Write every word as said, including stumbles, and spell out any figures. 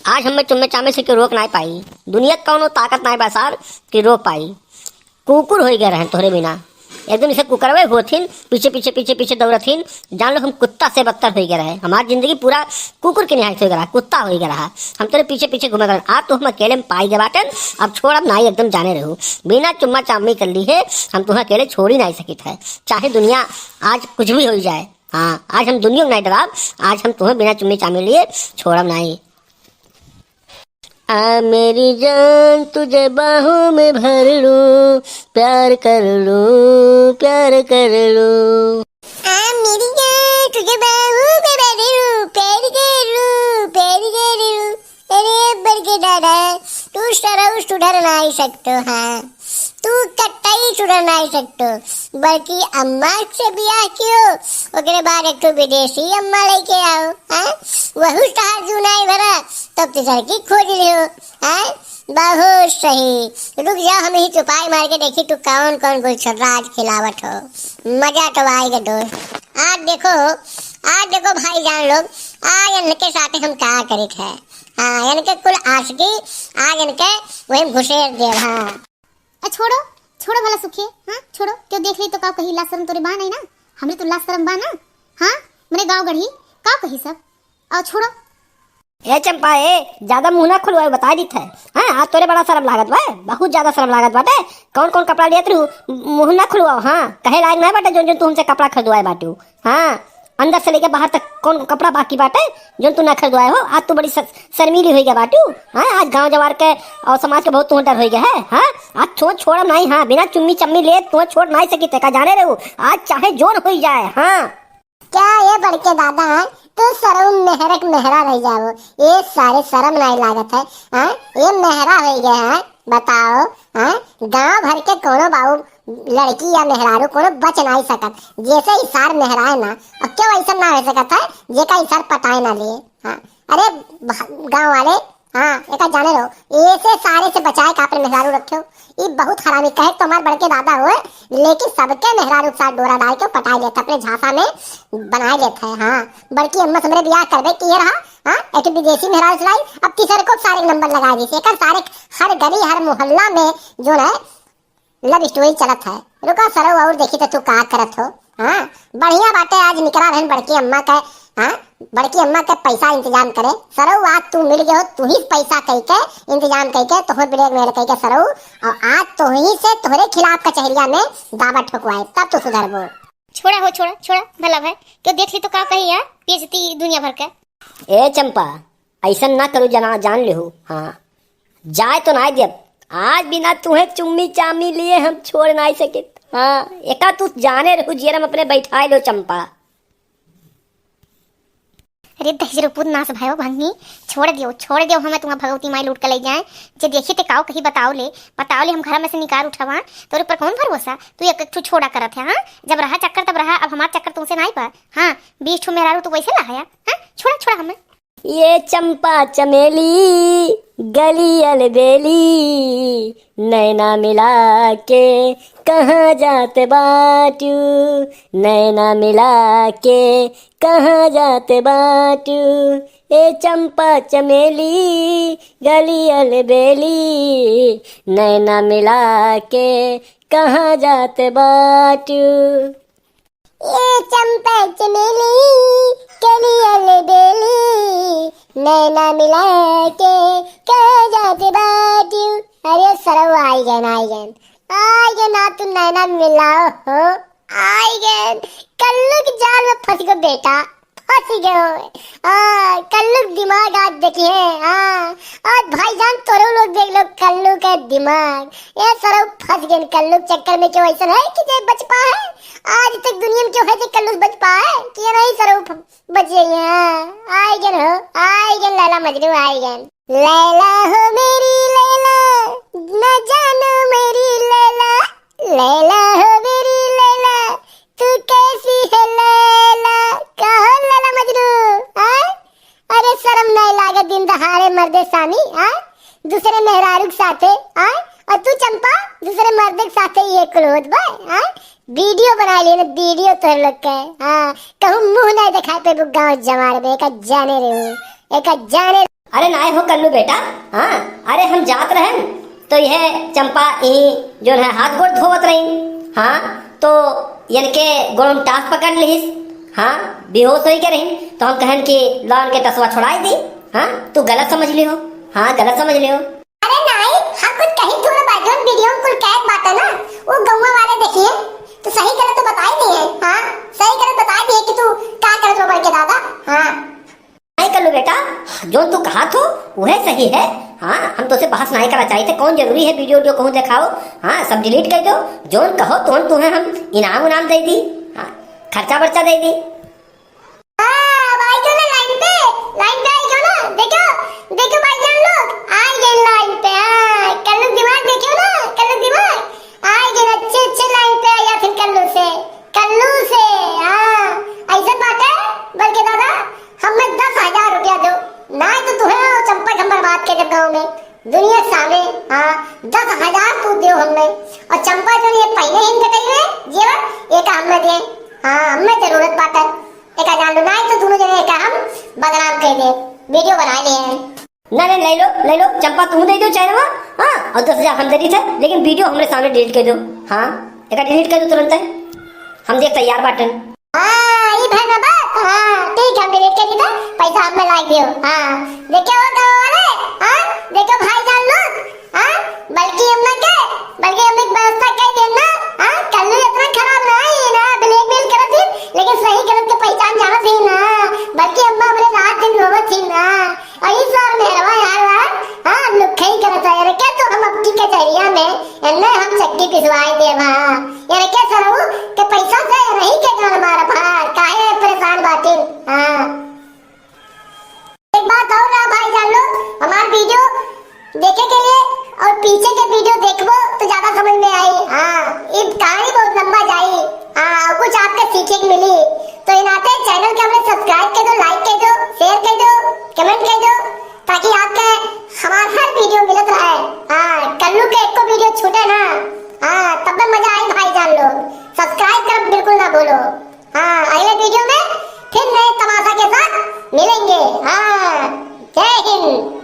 आज हमें चुम्मे चामे से केहू रोक नाहीं पाई। दुनिया क कौनो ताकत नाहीं बा सार कि रोक पाई। कुकुर होइ गए रहन तोहरे बिना। एकदम जैसे कुकरवे होथिन, पीछे, पीछे, पीछे, पीछे दौड़थिन। जान लो हम कुत्ता से बदतर होइ गए रहे। हमार जिंदगी पूरा कुकुर के निहायत होइ गए रहा, कुत्ता होइ गए रहा। हम तोरे पीछे, पीछे घूमे गए। आज तो हम अकेले में पाई गए बाटन। अब छोड़ब नाहीं, एकदम जाने रहू। बिना चुम्मा चामी कर ली है, हम तुहें अकेले छोड़ी नाहीं सकित है। चाहे दुनिया आज कुछ भी होइ जाए। हाँ, आज हम दुनिया में नाहीं डराब, आज हम तुहें बिना चुम्मी चामी लिए छोड़ब नाहीं। आ मेरी जान तुझे बाहों में भर लूं, प्यार कर लूं, प्यार कर लूं। आ मेरी जान तुझे बाहों में भर लूं, प्यार कर लूं, प्यार कर लूं। अरे बड़के दादा, तू सरऊ सुधर नाहीं सकतो, हाँ। तू कतई सुधर नाहीं सकतो। बड़की अम्मा से बियाह कियो, ओकरे बाद एक ठो विदेशी अम्मा लेके आओ, हाँ? वहू तहार जू नाहीं भरा, तब तो लड़की खोज लियो, हाँ? बहुत सही। रुक जाओ, हम ही चुपाई मार के देखी तू कौन कौन गुलछर्रा आज खिलावत हो। मजा तो आएगा दोस्त। आज देखो, आज देखो भाईजान लोग, आज इनके साथ हम का करित है। हाँ, इनके कुल आशिकी, आज इनके वही घुसेर देव, हाँ। ए, छोड़ो, छोड़ो भला सुखिए, हाँ, छोड़ो। केहू देख ली तो का कही, लाज शरम तोरे बा नाहीं ना? हमरे तो लाज शरम बा ना? हाँ, मने गाँव गढ़ी, का कही सब? आओ, छोड़ो। ए चंपा, ए, ज्यादा मुँह ना खुलवाओ, बता दीत है। हाँ, आज तोरे बड़ा शरम लागत बा, बहुत ज्यादा शरम लागत बाटे। कौन कौन कपड़ा लियत रहू, मुँह ना खुलवाओ, हाँ, कहे लायक नाहीं बाटे, जौन जौन तू हमसे कपड़ा खरीदवाए बाटू, हाँ। अंदर से लेके बाहर तक कौन कपड़ा बाकी बाटे, जौन तू ना खरीदवाए हो? आज तू बड़ी स-, शर्मीली होइ गया बाटू, हाँ? आज गाँव जवार के और समाज के बहुत तू डर होइ गया है, हाँ? आज छो-, छोड़ब नाहीं, हाँ? बिना चुम्मी चम्मी ले तू छोड़ नाहीं सकित है, का जाने रहू? आज चाहे जौन होइ जाए, हाँ? क्या ये बड़के दादा, हाँ? तू सरऊ मेहरक मेहरा रह जाओ, ये सारे शरम नाहीं लागत है, हाँ? ये मेहरा होइ गया है। बताओ, हाँ? गाँव भर के कोनो बाबू लड़की या मेहरारू कोनो बच नाहीं सकत। जैसे ही सार मेहराए ना, और क्यों ऐसा ना हो सकत है, जेका ई सार पटाए ना लिए, हाँ? अरे भा-, गाँव वाले, हाँ, एका जाने रहो, ऐसे सारे से बचाए का अपने मेहरारू रखियो। ई बहुत हरामी कहे तो हमार बड़के दादा होए, लेकिन सबके मेहरारू के साथ डोरा डाल के पटाए लेत है, अपने झांसा में बनाए लेत है, हाँ। बड़की अम्मा से हमरे बियाह करबे किए रहा, हाँ, एक ठो विदेशी मेहरारू से लाई, अब तीसर को सारे नंबर लगा दी। एकर सारे हर गली, हर मोहल्ला में जो है love story चलत है। रुका सरऊ और देखी तो तू का करत हो। हाँ, बढ़िया बाटे, आज निकरा रहन बड़की अम्मा के, हाँ, बड़की अम्मा के पैसा इंतजाम करे। सरऊ आज तू मिल गयो, तू ही पैसा कई के इंतजाम कई के, तोहर blackmail कई के सरऊ, और आज तोही से तोहरे खिलाफ कचहरिया में दावा ठोकवाए, तब तू सुधरबो। छोड़ा हो, छोड़ा, छोड़ा, भला भाई, क्यों देख ली तो का कही यार, बेइज्जती दुनिया भर के। ए चंपा, ऐसन ना करू जना, जान लेहू। हाँ, जाए तो नाहीं देब। आज बिना तुहे चुम्मी चामी लिए हम छोड़ नाहीं सकित। हाँ, एका तू जाने रहू जियरा में अपने बैठाए लो चंपा। अरे दहिजरो पूत नास भयो भंगी, छोड़ दियो, छोड़ दियो, हमें तुम्हारा भगवती माई लूट के ले जाए। जे देखी ते काओ कही बताओ ले, बताओ ले, हम घर में से निकार उठावा, तोरे ऊपर कौन भरोसा? तू एक एक ठो छोड़ा करत है, हाँ? जब रहा चक्कर तब रहा, अब हमार चक्कर तुमसे नाहीं बा। हाँ, बीस ठो मेहरारू तू वैसे लहाया, हाँ? छोड़ा, छोड़ा हमें। ये चंपा चमेली गली अलबेली, नैना मिला के कहाँ जात बाटू, नैना मिला के कहाँ जात बाटू। ए चंपा चमेली गली अलबेली, नैना मिला के कहाँ जात बाटू। ये चंपा चमेली, कली अलबेली, नैना मिला के कहाँ जात बाटू। अरे सरऊ, आई गन, आई गन, आई गन, आ तू नैना मिलाओ हो, आई गन। कल्लू के जाल में फंस गो बेटा, फंस गयो। आ, कल्लू के दिमाग आज देखिए, हाँ। आज भाईजान तोरो लोग देख लो कल्लू के दिमाग। ये सरऊ फंस गए कल्लू के चक्कर में, क्यों ऐसा है कि जे बच पा है? आज तक दुनिया में क्यों है जे कल्लू से बच पा है? कि ये नहीं सरऊ फ-, बच गई है, हाँ। आए गन हो, आए गन लैला मजनू, आए गन। लैला हो मेरी लैला, न जानो मेरी लैला, लैला हो मेरी लैला, तू कैसी है लैला? कहो लैला मजनू, हाँ? अरे शर्म नहीं लागे दिन दहाड़े मर्दे सामी, हाँ? दूसरे मेहरारू के साथे, हाँ? और तू चंपा दूसरे मर्दे के साथे ये कुल होत बा, हाँ? वीडियो बना लिए ना, वीडियो तोहर लोग के, हाँ? कहूँ मुँह नहीं दिखाए पे गाँव जमार में, एका जाने रहू, एका जाने अरे नाय हो कल्लू बेटा, हाँ, अरे हम जात रहन, तो यह चंपा ई जोन है हाथ गोड़ धोवत रही, हाँ, तो इनके गोड़ में टास पकड़ लिहिस, हाँ, बेहोश होई के रही, तो हम कहन कि ला इनके टसवा छोड़ाई दी, हाँ, तू गलत समझ लिहो, हाँ, गलत समझ लिहो। अरे नाई, हम कुछ कही थोड़ा बाजून वीडियो में कुल कैद बाटे ना, वो गौवा वाले देखिए, तो सही गलत तो बताई दिए, हाँ, सही गलत बताई दिए कि तू का करत हो बड़के दादा, हाँ। नाई कल्लू बेटा, जोन तू कहा थो, वह सही है। हाँ, हम तोसे बहस नाई करा चाहिए थे, कौन जरूरी है वीडियो, वीडियो कहूँ देखाओ। हाँ, सब डिलीट कर दो, जोन कहो तोन तुम्हें हम इनाम उनाम दे दी। हाँ, खर्चा बर्चा दे दी। हाँ, अब आई जाओ ना लाइन पे, लाइन पे आई जाओ ना। देखो, देखो भाईजान लोग, आई गए लाइन पे। हाँ, कल्लू दिमाग देखियो ना, कल्लू दिमाग। आई गए अच्छे अच्छे लाइन पे आया फिर कल्लू से, कल्लू से। हाँ, ऐसे बात है, बल्कि दादा, हमें दस हजार रुपया दो, ना तो तुम्हें और चंपा के हम बर्बाद कर देब गाँव में, दुनिया के सामने। हाँ, दस हजार तू दो हमें, और चंपा जो ये पहले ही घटाई है जेवर, ये का हमें दे। हाँ, हमें जरूरत बाटे। एका जान लो, नाई तो दोनों जने एका हम बदनाम कर दे, वीडियो बना ले हैं। ना, ना, ले लो, ले लो, चंपा तुम दे दो चैनवा, हाँ, और दस हजार हम दे दी थे, लेकिन वीडियो हमरे सामने डिलीट कर दो, हाँ, एका डिलीट कर दो तुरंत है, हम देख तैयार बाटन। हाँ, ई भर में बात, हाँ, ठीक है, हम डिलीट कर दी थे, पैसा हमें लाई दियो, हाँ, देखो वो गाँव वाले, हाँ, देखो भाईजान लोग, हाँ, बल्कि हमने के, बल्कि हमने एक व्यवस्था कह देना, हाँ, कल्लू इतना खराब ना है ना, ब्लैकमेल करत थी, लेकिन सही गलत के पहचान जानत थी ना, बल्कि अम्मा हमरे रात दिन रोवत थी ना, और इस बार मेहरवा यार वार, हाँ, लुक्खई करत है, अरे क्या तो हम अपनी कचहरिया में, इन्ने हम चक्की पिसवाए देबा, यार क्या सरऊ के पैसा से नहीं के गाल मार भार, काहे परेशान बाटिन, हाँ। एक बात और ना भाईजान लोग, हमार वीडियो देखे के लिए और पीछे के वीडियो देखबो तो ज्यादा समझ में आई। हाँ, ये कहानी बहुत लंबा जाई। हाँ, और कुछ आपके सीखे के मिली। तो इन नाते चैनल के हमरे सब्सक्राइब कर दो, लाइक कर दो, शेयर कर दो, कमेंट कर दो, ताकि आपके हमार हर वीडियो मिलत रहे। हाँ, कल्लू के एको वीडियो छूटे ना। हाँ, तब में मजा आई भाईजान लोग। सब्सक्राइब कर बिल्कुल ना भूलो। हाँ, अगले वीडियो में फिर नए तमाशा के साथ मिलेंगे। हाँ, जय हिंद।